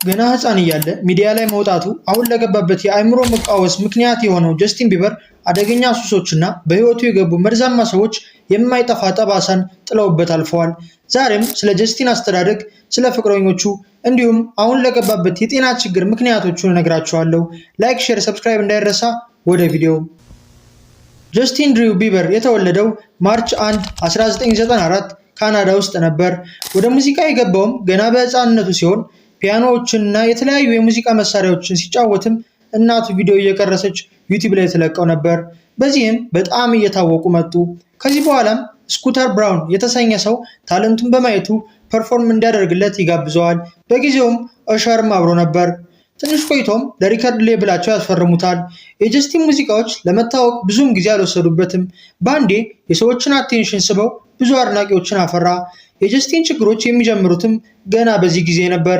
ገና ህፃን እያለ ሚዲያ ላይ መውጣቱ አሁን ለገባበት የአእምሮ መቃወስ ምክንያት የሆነው ጀስቲን ቢበር አደገኛ ሱሶችና በህይወቱ የገቡ መርዛማ ሰዎች የማይጠፋ ጠባሳን ጥለውበት አልፈዋል። ዛሬም ስለ ጀስቲን አስተዳደግ፣ ስለ ፍቅረኞቹ እንዲሁም አሁን ለገባበት የጤና ችግር ምክንያቶቹን እነግራችኋለሁ። Like፣ share፣ subscribe እንዳይረሳ። ወደ ቪዲዮው። ጀስቲን ድሪው ቢበር የተወለደው March 1 1994 ካናዳ ውስጥ ነበር። ወደ ሙዚቃ የገባውም ገና በህፃንነቱ ሲሆን ፒያኖዎችንና የተለያዩ የሙዚቃ መሳሪያዎችን ሲጫወትም እናቱ ቪዲዮ እየቀረጸች ዩቲዩብ ላይ ትለቀው ነበር። በዚህም በጣም እየታወቁ መጡ። ከዚህ በኋላም ስኩተር ብራውን የተሰኘ ሰው talent ኡን በማየቱ perform እንዲያደርግለት ይጋብዘዋል። በጊዜውም ኦሸርም አብሮ ነበር። ትንሽ ቆይቶም ለ record label ኣቸው ያስፈርሙታል። የጀስቲን ሙዚቃዎች ለመታወቅ ብዙም ጊዜ አልወሰዱበትም። በአንዴ የሰዎችን attention ስበው ብዙ አድናቂዎችን አፈራ። የጀስቲን ችግሮች የሚጀምሩትም ገና በዚህ ጊዜ ነበር።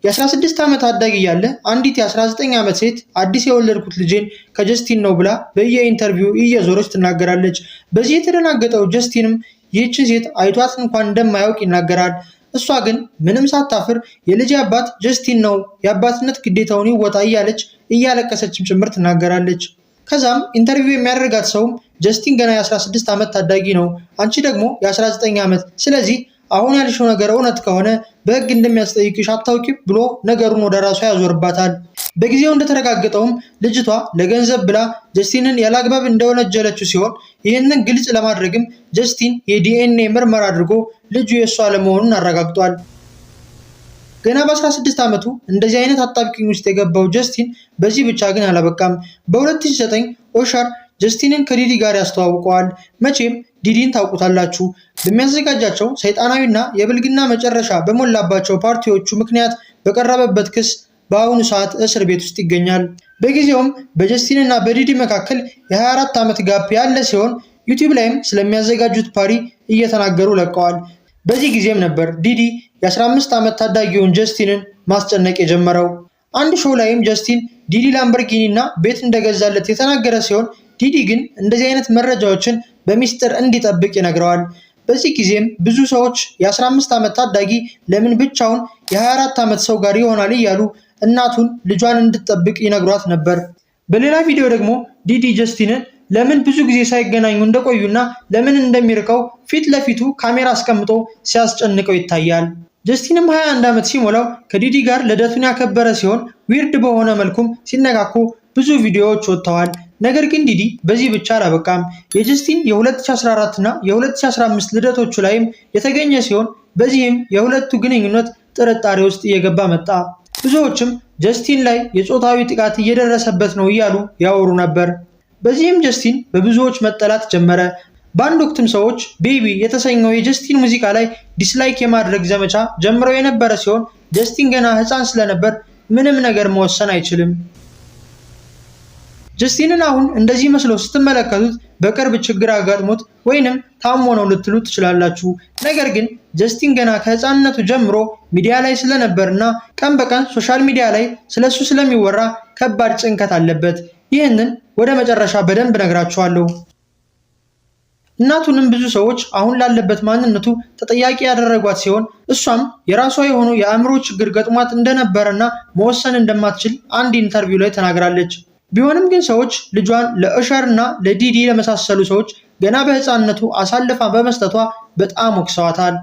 የ16 ዓመት ታዳጊ እያለ አንዲት የ19 ዓመት ሴት አዲስ የወለድኩት ልጄን ከጀስቲን ነው ብላ በየ interview እየዞረች ትናገራለች። በዚህ የተደናገጠው ጀስቲንም ይህችን ሴት አይቷት እንኳን እንደማያውቅ ይናገራል። እሷ ግን ምንም ሳታፍር የልጄ አባት ጀስቲን ነው፣ የአባትነት ግዴታውን ይወጣ እያለች እያለቀሰችም ጭምር ትናገራለች። ከዛም interview የሚያደርጋት ሰውም ጀስቲን ገና የ16 ዓመት ታዳጊ ነው፣ አንቺ ደግሞ የ19 ዓመት፣ ስለዚህ አሁን ያልሽው ነገር እውነት ከሆነ በሕግ እንደሚያስጠይቅሽ አታውቂም ብሎ ነገሩን ወደ ራሷ ያዞርባታል። በጊዜው እንደተረጋገጠውም ልጅቷ ለገንዘብ ብላ ጀስቲንን ያላግባብ እንደወነጀለችው ሲሆን ይህንን ግልጽ ለማድረግም ጀስቲን የዲኤንኤ ምርመራ አድርጎ ልጁ የእሷ አለመሆኑን አረጋግጧል። ገና በ16 ዓመቱ እንደዚህ አይነት አጣብቂኝ ውስጥ የገባው ጀስቲን በዚህ ብቻ ግን አላበቃም። በ2009 ኦሸር ጀስቲንን ከዲዲ ጋር ያስተዋውቀዋል። መቼም ዲዲን ታውቁታላችሁ። በሚያዘጋጃቸው ሰይጣናዊና የብልግና መጨረሻ በሞላባቸው ፓርቲዎቹ ምክንያት በቀረበበት ክስ በአሁኑ ሰዓት እስር ቤት ውስጥ ይገኛል። በጊዜውም በጀስቲን እና በዲዲ መካከል የ24 ዓመት gap ያለ ሲሆን ዩቲዩብ ላይም ስለሚያዘጋጁት ፓሪ እየተናገሩ ለቀዋል። በዚህ ጊዜም ነበር ዲዲ የ15 ዓመት ታዳጊውን ጀስቲንን ማስጨነቅ የጀመረው። አንድ show ላይም ጀስቲን ዲዲ ላምበርጊኒ እና ቤት እንደገዛለት የተናገረ ሲሆን ዲዲ ግን እንደዚህ አይነት መረጃዎችን በሚስጥር እንዲጠብቅ ይነግረዋል። በዚህ ጊዜም ብዙ ሰዎች የ15 ዓመት ታዳጊ ለምን ብቻውን የ24 ዓመት ሰው ጋር ይሆናል እያሉ እናቱን ልጇን እንድትጠብቅ ይነግሯት ነበር። በሌላ ቪዲዮ ደግሞ ዲዲ ጀስቲንን ለምን ብዙ ጊዜ ሳይገናኙ እንደቆዩና ለምን እንደሚርቀው ፊት ለፊቱ ካሜራ አስቀምጦ ሲያስጨንቀው ይታያል። ጀስቲንም 21 ዓመት ሲሞላው ከዲዲ ጋር ልደቱን ያከበረ ሲሆን weird በሆነ መልኩም ሲነካኩ ብዙ ቪዲዮዎች ወጥተዋል። ነገር ግን ዲዲ በዚህ ብቻ አላበቃም። የጀስቲን የ2014 እና የ2015 ልደቶቹ ላይም የተገኘ ሲሆን በዚህም የሁለቱ ግንኙነት ጥርጣሬ ውስጥ እየገባ መጣ። ብዙዎችም ጀስቲን ላይ የጾታዊ ጥቃት እየደረሰበት ነው እያሉ ያወሩ ነበር። በዚህም ጀስቲን በብዙዎች መጠላት ጀመረ። በአንድ ወቅትም ሰዎች Baby የተሰኘው የጀስቲን ሙዚቃ ላይ dislike የማድረግ ዘመቻ ጀምረው የነበረ ሲሆን ጀስቲን ገና ሕፃን ስለነበር ምንም ነገር መወሰን አይችልም። ጀስቲንን አሁን እንደዚህ መስሎ ስትመለከቱት በቅርብ ችግር አጋጥሞት ወይንም ታሞ ነው ልትሉ ትችላላችሁ። ነገር ግን ጀስቲን ገና ከህፃንነቱ ጀምሮ ሚዲያ ላይ ስለነበርና ቀን በቀን social media ላይ ስለሱ ስለሚወራ ከባድ ጭንቀት አለበት። ይህንን ወደ መጨረሻ በደንብ ነግራችኋለሁ። እናቱንም ብዙ ሰዎች አሁን ላለበት ማንነቱ ተጠያቂ ያደረጓት ሲሆን እሷም የራሷ የሆኑ የአእምሮ ችግር ገጥሟት እንደነበረና መወሰን እንደማትችል አንድ interview ላይ ተናግራለች። ቢሆንም ግን ሰዎች ልጇን ለእሸር እና ለዲዲ ለመሳሰሉ ሰዎች ገና በህፃንነቱ አሳልፋ በመስጠቷ በጣም ወቅሰዋታል።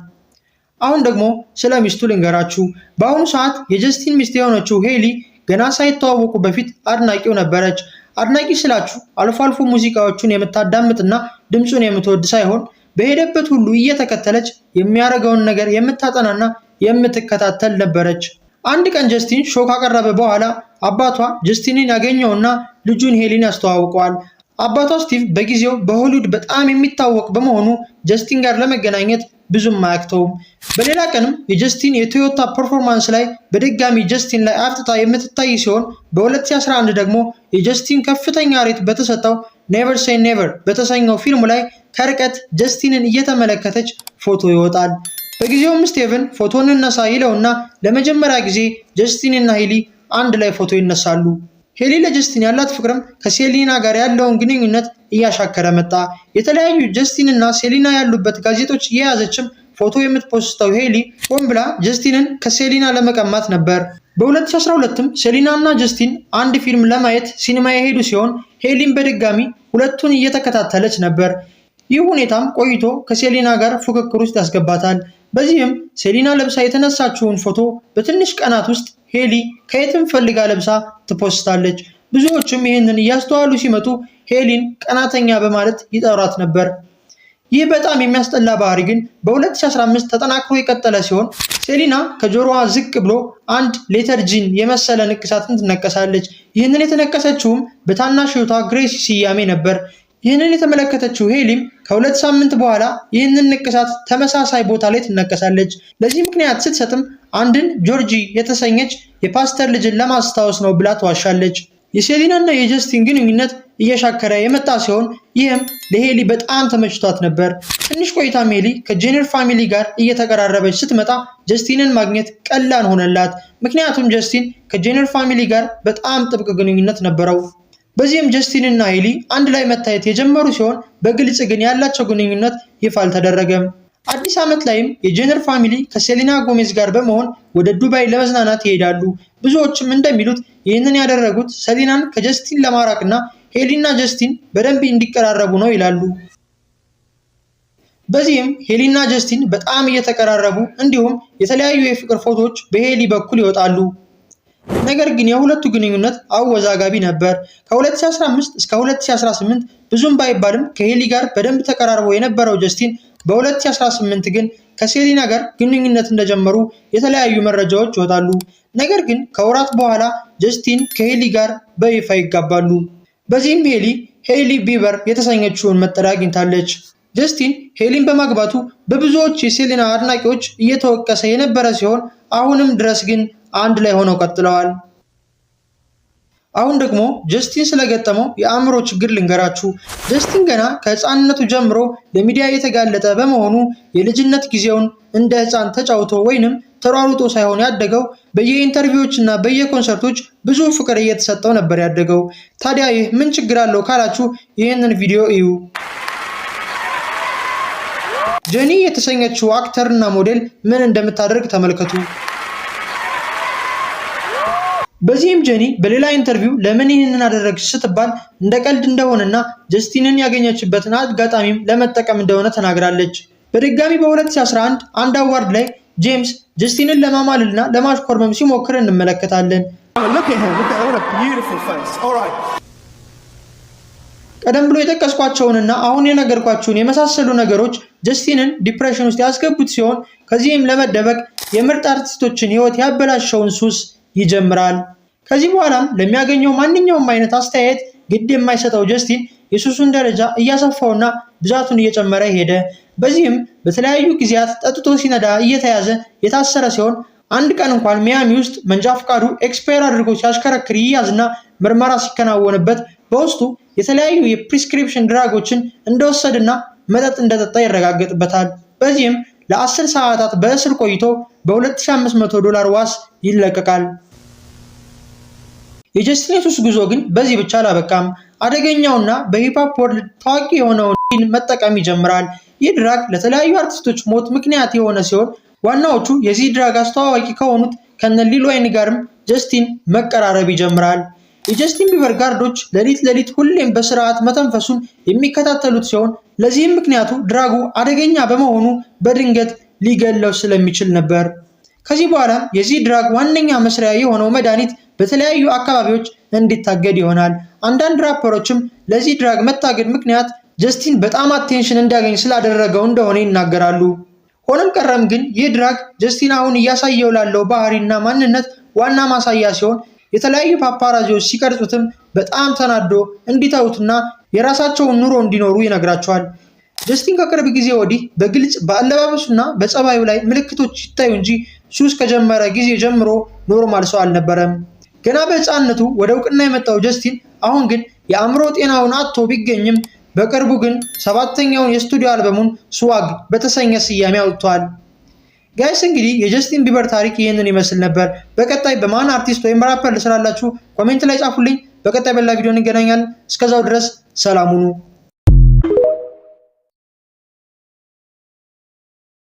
አሁን ደግሞ ስለ ሚስቱ ልንገራችሁ። በአሁኑ ሰዓት የጀስቲን ሚስት የሆነችው ሄሊ ገና ሳይተዋወቁ በፊት አድናቂው ነበረች። አድናቂ ስላችሁ አልፎ አልፎ ሙዚቃዎቹን የምታዳምጥና ድምፁን የምትወድ ሳይሆን በሄደበት ሁሉ እየተከተለች የሚያደርገውን ነገር የምታጠናና የምትከታተል ነበረች። አንድ ቀን ጀስቲን show ካቀረበ በኋላ አባቷ ጀስቲንን ያገኘውና ልጁን ሄሊን ያስተዋውቀዋል። አባቷ ስቲቭ በጊዜው በሆሊውድ በጣም የሚታወቅ በመሆኑ ጀስቲን ጋር ለመገናኘት ብዙም አያቅተውም። በሌላ ቀንም የጀስቲን የቶዮታ performance ላይ በድጋሚ ጀስቲን ላይ አፍጥጣ የምትታይ ሲሆን በ2011 ደግሞ የጀስቲን ከፍተኛ rate በተሰጠው Never Say Never በተሰኘው ፊልሙ ላይ ከርቀት ጀስቲንን እየተመለከተች ፎቶ ይወጣል። በጊዜውም ስቴቨን ፎቶ እንነሳ ይለውና ለመጀመሪያ ጊዜ ጀስቲን እና ሄሊ አንድ ላይ ፎቶ ይነሳሉ። ሄሊ ለጀስቲን ያላት ፍቅርም ከሴሊና ጋር ያለውን ግንኙነት እያሻከረ መጣ። የተለያዩ ጀስቲን እና ሴሊና ያሉበት ጋዜጦች እየያዘችም ፎቶ የምትፖስተው ሄሊ ሆን ብላ ጀስቲንን ከሴሊና ለመቀማት ነበር። በ2012ም ሴሊና እና ጀስቲን አንድ ፊልም ለማየት ሲኒማ የሄዱ ሲሆን ሄሊም በድጋሚ ሁለቱን እየተከታተለች ነበር። ይህ ሁኔታም ቆይቶ ከሴሊና ጋር ፉክክር ውስጥ ያስገባታል። በዚህም ሴሊና ለብሳ የተነሳችውን ፎቶ በትንሽ ቀናት ውስጥ ሄሊ ከየትም ፈልጋ ለብሳ ትፖስታለች። ብዙዎችም ይህንን እያስተዋሉ ሲመጡ ሄሊን ቀናተኛ በማለት ይጠሯት ነበር። ይህ በጣም የሚያስጠላ ባህሪ ግን በ2015 ተጠናክሮ የቀጠለ ሲሆን ሴሊና ከጆሮዋ ዝቅ ብሎ አንድ letter G ን የመሰለ ንቅሳትን ትነቀሳለች። ይህንን የተነቀሰችውም በታናሽ እህቷ ግሬሲ ስያሜ ነበር። ይህንን የተመለከተችው ሄሊም ከ2 ሳምንት በኋላ ይህንን ንቅሳት ተመሳሳይ ቦታ ላይ ትነቀሳለች። ለዚህ ምክንያት ስትሰጥም አንድን ጆርጂ የተሰኘች የፓስተር ልጅን ለማስታወስ ነው ብላ ትዋሻለች። የሴሊና እና የጀስቲን ግንኙነት እየሻከረ የመጣ ሲሆን ይህም ለሄሊ በጣም ተመችቷት ነበር። ትንሽ ቆይታም ሄሊ ከጄነር family ጋር እየተቀራረበች ስትመጣ ጀስቲንን ማግኘት ቀላል ሆነላት። ምክንያቱም ጀስቲን ከጄነር family ጋር በጣም ጥብቅ ግንኙነት ነበረው። በዚህም ጀስቲን እና ሄሊ አንድ ላይ መታየት የጀመሩ ሲሆን በግልጽ ግን ያላቸው ግንኙነት ይፋ አልተደረገም። አዲስ ዓመት ላይም የጄነር family ከሴሊና ጎሜዝ ጋር በመሆን ወደ ዱባይ ለመዝናናት ይሄዳሉ። ብዙዎችም እንደሚሉት ይህንን ያደረጉት ሰሊናን ከጀስቲን ለማራቅ እና ሄሊና ጀስቲን በደንብ እንዲቀራረቡ ነው ይላሉ። በዚህም ሄሊና ጀስቲን በጣም እየተቀራረቡ እንዲሁም የተለያዩ የፍቅር ፎቶዎች በሄሊ በኩል ይወጣሉ። ነገር ግን የሁለቱ ግንኙነት አወዛጋቢ ነበር። ከ2015 እስከ 2018 ብዙም ባይባልም ከሄሊ ጋር በደንብ ተቀራርቦ የነበረው ጀስቲን በ2018 ግን ከሴሊና ጋር ግንኙነት እንደጀመሩ የተለያዩ መረጃዎች ይወጣሉ። ነገር ግን ከወራት በኋላ ጀስቲን ከሄሊ ጋር በይፋ ይጋባሉ። በዚህም ሄሊ ሄይሊ ቢበር የተሰኘችውን መጠሪያ አግኝታለች። ጀስቲን ሄሊን በማግባቱ በብዙዎች የሴሊና አድናቂዎች እየተወቀሰ የነበረ ሲሆን አሁንም ድረስ ግን አንድ ላይ ሆነው ቀጥለዋል። አሁን ደግሞ ጀስቲን ስለገጠመው የአእምሮ ችግር ልንገራችሁ። ጀስቲን ገና ከህፃንነቱ ጀምሮ ለሚዲያ የተጋለጠ በመሆኑ የልጅነት ጊዜውን እንደ ህፃን ተጫውቶ ወይንም ተሯሩጦ ሳይሆን ያደገው በየ interview ዎች እና በየኮንሰርቶች ብዙ ፍቅር እየተሰጠው ነበር ያደገው። ታዲያ ይህ ምን ችግር አለው ካላችሁ ይህንን ቪዲዮ እዩ። ጀኒ የተሰኘችው actor እና ሞዴል ምን እንደምታደርግ ተመልከቱ። በዚህም ጀኒ በሌላ interview ለምን ይህንን አደረግሽ ስትባል እንደ ቀልድ እንደሆነና ጀስቲንን ያገኘችበትን አጋጣሚም ለመጠቀም እንደሆነ ተናግራለች። በድጋሚ በ2011 አንድ award ላይ ጄምስ ጀስቲንን ለማማለልና ለማሽኮርመም ሲሞክር እንመለከታለን። Oh, look at him. Look at what a beautiful face. All right. ቀደም ብሎ የጠቀስኳቸውንና አሁን የነገርኳችሁን የመሳሰሉ ነገሮች ጀስቲንን depression ውስጥ ያስገቡት ሲሆን ከዚህም ለመደበቅ የምርጥ አርቲስቶችን ሕይወት ያበላሸውን ሱስ ይጀምራል። ከዚህ በኋላም ለሚያገኘው ማንኛውም አይነት አስተያየት ግድ የማይሰጠው ጀስቲን የሱሱን ደረጃ እያሰፋውና ብዛቱን እየጨመረ ሄደ። በዚህም በተለያዩ ጊዜያት ጠጥቶ ሲነዳ እየተያዘ የታሰረ ሲሆን አንድ ቀን እንኳን ሚያሚ ውስጥ መንጃ ፈቃዱ expire አድርጎ ሲያሽከረክር ይያዝና ምርመራ ሲከናወንበት በውስጡ የተለያዩ የ prescription drug ኦችን እንደወሰደና መጠጥ እንደጠጣ ይረጋገጥበታል። በዚህም ለ10 ሰዓታት በእስር ቆይቶ በ2500 ዶላር ዋስ ይለቀቃል። የጀስቲን የሱስ ጉዞ ግን በዚህ ብቻ አላበቃም። አደገኛውና በ hip hop world ታዋቂ የሆነውን መጠቀም ይጀምራል። ይህ drug ለተለያዩ አርቲስቶች ሞት ምክንያት የሆነ ሲሆን ዋናዎቹ የዚህ drug አስተዋዋቂ ከሆኑት ከነ ሊል ዋይን ጋርም ጀስቲን መቀራረብ ይጀምራል። የጀስቲን ቢበር guard ኦች ሌሊት ሌሊት ሁሌም በስርዓት መተንፈሱን የሚከታተሉት ሲሆን ለዚህም ምክንያቱ drug ኡ አደገኛ በመሆኑ በድንገት ሊገለው ስለሚችል ነበር። ከዚህ በኋላም የዚህ drug ዋነኛ መስሪያ የሆነው መድኃኒት በተለያዩ አካባቢዎች እንዲታገድ ይሆናል። አንዳንድ ራፐሮችም ለዚህ drug መታገድ ምክንያት ጀስቲን በጣም attention እንዲያገኝ ስላደረገው እንደሆነ ይናገራሉ። ሆነም ቀረም ግን ይህ drug ጀስቲን አሁን እያሳየው ላለው ባህሪና ማንነት ዋና ማሳያ ሲሆን የተለያዩ paparazzi ዎች ሲቀርጹትም በጣም ተናዶ እንዲተዉትና የራሳቸውን ኑሮ እንዲኖሩ ይነግራቸዋል። ጀስቲን ከቅርብ ጊዜ ወዲህ በግልጽ በአለባበሱና በጸባዩ ላይ ምልክቶች ይታዩ እንጂ ሱስ ከጀመረ ጊዜ ጀምሮ normal ሰው አልነበረም። ገና በሕፃንነቱ ወደ እውቅና የመጣው ጀስቲን አሁን ግን የአእምሮ ጤናውን አጥቶ ቢገኝም በቅርቡ ግን ሰባተኛውን የስቱዲዮ አልበሙን Swag በተሰኘ ስያሜ አውጥቷል። Guys፣ እንግዲህ የጀስቲን ቢበር ታሪክ ይህንን ይመስል ነበር። በቀጣይ በማን አርቲስት ወይም ራፐር ልስራላችሁ comment ላይ ጻፉልኝ። በቀጣይ በሌላ ቪዲዮ እንገናኛለን። እስከዛው ድረስ ሰላም ሁኑ።